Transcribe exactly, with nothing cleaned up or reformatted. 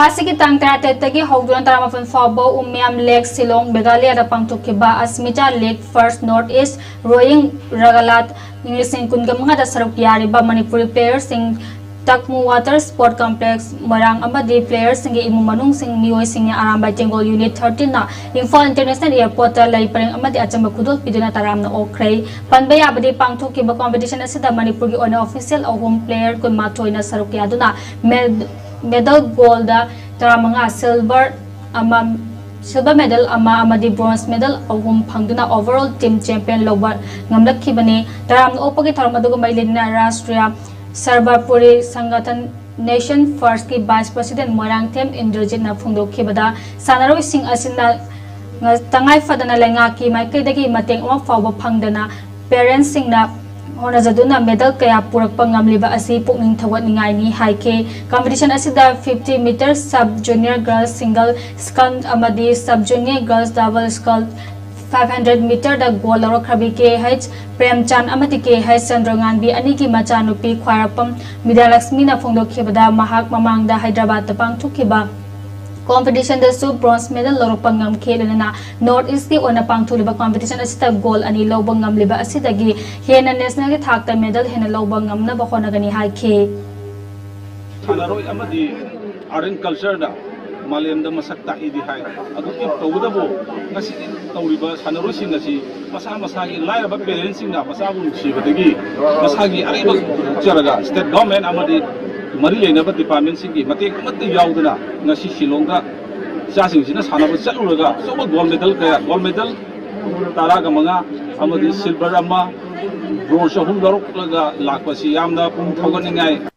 ꯊꯥꯁꯤꯒꯤ ꯇꯥꯡ ꯇꯔꯥꯇꯔꯦꯠꯇꯒꯤ ꯍꯧꯗꯨꯅ ꯇꯔꯥꯃꯥꯄꯟ ꯐꯥꯎꯕ ꯎꯃꯤꯌꯝ ꯂꯦꯛ ꯁꯤꯂꯣꯡ ꯃꯦꯘꯥꯂꯌꯥꯗ ꯄꯥꯡꯊꯣꯛꯈꯤꯕ ꯑꯁꯃꯤꯇꯥ ꯂꯦꯛ ꯐꯥꯔꯁ ꯅꯣꯔꯠ ꯏꯁ ꯔꯣꯌꯤꯡ ꯔꯒꯂꯥꯠ ꯏꯪ ꯂꯤꯁꯤꯡ ꯀꯨꯟꯒ ꯃꯉꯥꯗ ꯁꯔꯨꯛ ꯌꯥꯔꯤꯕ ꯃꯅꯤꯄꯨꯔꯤ ꯄ꯭ꯂꯦꯌꯔꯁꯤꯡ ꯇꯛꯃꯨ ꯋꯥꯇꯔ ꯁ꯭ꯄꯣꯔꯠ ꯀꯝꯄ꯭ꯂꯦꯛꯁ ꯃꯣꯏꯔꯥꯡ ꯑꯃꯗꯤ ꯄ꯭ꯂꯦꯌꯔꯁꯤꯡꯒꯤ ꯏꯃꯨꯡ ꯃꯅꯨꯡꯁꯤꯡ ꯃꯤꯑꯣꯏꯁꯤꯡꯅ ꯑꯔꯥꯝꯕꯥꯏ ꯇꯦꯡꯒꯣꯜ ꯌꯨꯅꯤꯠ ꯊꯥꯔꯇꯤꯟꯅ ꯏꯝꯐꯥꯜ ꯏꯟꯇꯔꯅꯦꯁꯅꯦꯜ ꯑꯦꯌꯔꯄꯣꯔꯠꯇ ꯂꯩ ꯄꯔꯦꯡ ꯑꯃꯗꯤ ꯑꯆꯝꯕ ꯈꯨꯗꯣꯜ ꯄꯤꯗꯨꯅ ꯇꯔꯥꯝꯅ ꯑꯣꯛꯈ꯭ꯔꯦ꯫ ꯄꯟꯕ ꯌꯥꯕꯗꯤ ꯄꯥꯡꯊꯣꯛꯈꯤꯕ ꯀꯣꯝꯄꯤꯇꯤꯁꯟ ꯑꯁꯤꯗ ꯃꯅꯤꯄꯨꯔꯒꯤ ꯑꯣꯏꯅ ꯑꯣꯐꯤꯁꯤꯌꯦꯜ ꯑꯍꯨꯝ ꯄ꯭ꯂꯦꯌꯔ ꯀꯨꯟꯃꯥꯊꯣꯏꯅ ꯁꯔꯨꯛ ꯌꯥꯗꯨꯅ ꯃꯦ-, ꯃꯦꯗꯜ ꯒꯣꯜꯗ ꯇꯔꯥꯃꯉꯥ, ꯁꯤꯜꯚꯔ ꯑꯃ, ꯁꯤꯜꯚꯔ ꯃꯦꯗꯜ ꯑꯃ ꯑꯃꯗꯤ ꯕ꯭ꯔꯣꯟꯖ ꯃꯦꯗꯜ ꯑꯍꯨꯝ ꯐꯪꯗꯨꯅ ꯑꯣꯚꯔꯑꯣꯜ ꯇꯤꯝ ꯆꯦꯝꯄꯤꯌꯟ ꯂꯧꯕ ꯉꯝꯂꯛꯈꯤꯕꯅꯤ꯫ ꯇꯔꯥꯝꯅ ꯑꯣꯛꯄꯒꯤ ꯊꯧꯔꯝ ꯑꯗꯨꯒ ꯃꯔꯤ ꯂꯩꯅꯅ ꯔꯥꯁꯇ꯭ꯔꯤꯌꯥ ꯁꯔꯕꯄꯨꯔꯤ ꯁꯪꯒꯊꯟ ꯅꯦꯁꯟ ꯐꯥꯔꯁꯀꯤ ꯚꯥꯏꯁ ꯄ꯭ꯔꯁꯤꯗꯦꯟ ꯃꯣꯏꯔꯥꯡꯊꯦꯝ ꯏꯟꯗ꯭ꯔꯖꯤꯠꯅ ꯐꯣꯡꯗꯣꯛꯈꯤꯕꯗ ꯁꯥꯟꯅꯔꯣꯏꯁꯤꯡ ꯑꯁꯤꯅ ꯉ-, ꯇꯉꯥꯏ ꯐꯗꯅ ꯂꯩꯉꯥꯛꯀꯤ ꯃꯥꯏꯀꯩꯗꯒꯤ ꯃꯇꯦꯡ ꯑꯃ ꯐꯥꯎꯕ ꯐꯪꯗꯅ ꯄꯦꯔꯦꯟꯁꯁꯤꯡꯅ ꯍꯣꯠꯅꯖꯗꯨꯅ ꯃꯦꯗꯜ ꯀꯌꯥ ꯄꯨꯔꯛꯄ ꯉꯝꯂꯤꯕ ꯑꯁꯤ ꯄꯨꯛꯅꯤꯡ ꯊꯧꯒꯠꯅꯤꯡꯉꯥꯏꯅꯤ ꯍꯥꯏꯈꯤ꯫ ꯀꯝꯄꯤꯇꯤꯁꯟ ꯑꯁꯤꯗ fifty metre sub junior girls single scull ꯑꯃꯗꯤ sub junior girls double scull five hundred ꯃꯤꯇꯔꯗ ꯒꯣꯜ ꯂꯧꯔꯛꯈ꯭ꯔꯕꯤ ꯀꯦ ꯍꯩꯆ ꯄ꯭ꯔꯦꯝꯆꯥꯟ ꯑꯃꯗꯤ ꯀꯦ ꯍꯩꯆ ꯆꯟꯗ꯭ꯔꯉꯥꯟꯕꯤ ꯑꯅꯤꯒꯤ ꯃꯆꯥꯅꯨꯄꯤ ꯈ꯭ꯋꯥꯏꯔꯥꯛꯄꯝ ꯕꯤꯗ꯭ꯌꯥꯂꯛꯁꯃꯤꯅ ꯐꯣꯡꯗꯣꯛꯈꯤꯕꯗ ꯃꯍꯥꯛ ꯃꯃꯥꯡꯗ ꯍꯥꯏꯗ꯭ꯔꯕꯥꯗꯇ ꯄꯥꯡꯊꯣꯛꯈꯤꯕ ꯀꯣꯝꯄꯤꯇꯤꯁꯟꯗꯁꯨ ꯕ꯭ꯔꯣꯟꯖ ꯃꯦꯗꯜ ꯂꯧꯔꯛꯄ ꯉꯝꯈꯤ꯫ ꯂꯣꯏꯅꯅ ꯅꯣꯔꯠ ꯏꯁꯀꯤ ꯑꯣꯏꯅ ꯄꯥꯡꯊꯣꯛꯂꯤꯕ ꯀꯣꯝꯄꯤꯇꯤꯁꯟ ꯑꯁꯤꯗ ꯒꯣꯜ ꯑꯅꯤ ꯂꯧꯕ ꯉꯝꯂꯤꯕ ꯑꯁꯤꯗꯒꯤ ꯍꯦꯟꯅ ꯅꯦꯁꯅꯦꯜꯒꯤ ꯊꯥꯛꯇ ꯃꯦꯗꯜ ꯍꯦꯟꯅ ꯂꯧꯕ ꯉꯝꯅꯕ ꯍꯣꯠꯅꯒꯅꯤ ꯍꯥꯏꯈꯤ꯫ ꯁꯥꯟꯅꯔꯣꯏ ꯑꯃꯗꯤ ꯑꯥꯔꯠ ꯑꯦꯟ ꯀꯜꯆꯔꯗ ꯃꯥꯂꯦꯝꯗ ꯃꯁꯛ ꯇꯥꯛꯏꯗꯤ ꯍꯥꯏ꯫ ꯑꯗꯨꯒꯤ ꯇꯧꯕꯇꯕꯨ ꯉꯁꯤꯒꯤ ꯇꯧꯔꯤꯕ ꯁꯥꯟꯅꯔꯣꯏꯁꯤꯡ ꯑꯁꯤ ꯃꯁꯥ ꯃꯁꯥꯒꯤ ꯂꯥꯏꯔꯕ ꯄꯦꯔꯦꯟꯁꯁꯤꯡꯅ ꯃꯆꯥꯕꯨ ꯅꯨꯡꯁꯤꯕꯗꯒꯤ ꯃꯁꯥꯒꯤ ꯑꯔꯩꯕ ꯄꯨꯊꯣꯛꯆꯔꯒ ꯁ꯭ꯇꯦꯠ ꯒꯚꯔꯟꯃꯦꯟꯠ ꯑꯃꯗꯤ ꯃꯔꯤ ꯂꯩꯅꯕ ꯗꯤꯄꯥꯔꯠꯃꯦꯟꯠꯁꯤꯡꯒꯤ ꯃꯇꯦꯡ ꯑꯃꯠꯇ ꯌꯥꯎꯗꯅ ꯉꯁꯤ ꯁꯤꯂꯣꯡꯗ ꯏꯆꯥꯁꯤꯡꯁꯤꯅ ꯁꯥꯟꯅꯕ ꯆꯠꯂꯨꯔꯒ ꯑꯆꯧꯕ ꯒꯣꯜ ꯃꯦꯗꯜ ꯀꯌꯥ, ꯒꯣꯜ ꯃꯦꯗꯜ ꯇꯔꯥꯒ ꯃꯉꯥ ꯑꯃꯗꯤ ꯁꯤꯜꯚꯔ ꯑꯃ, ꯕ꯭ꯔꯣꯟꯖ ꯑꯍꯨꯝ ꯂꯧꯔꯛꯂꯒ ꯂꯥꯛꯄꯁꯤ ꯌꯥꯝꯅ ꯄꯨꯛꯅꯤꯡ ꯊꯧꯒꯠꯅꯤꯡꯉꯥꯏ꯫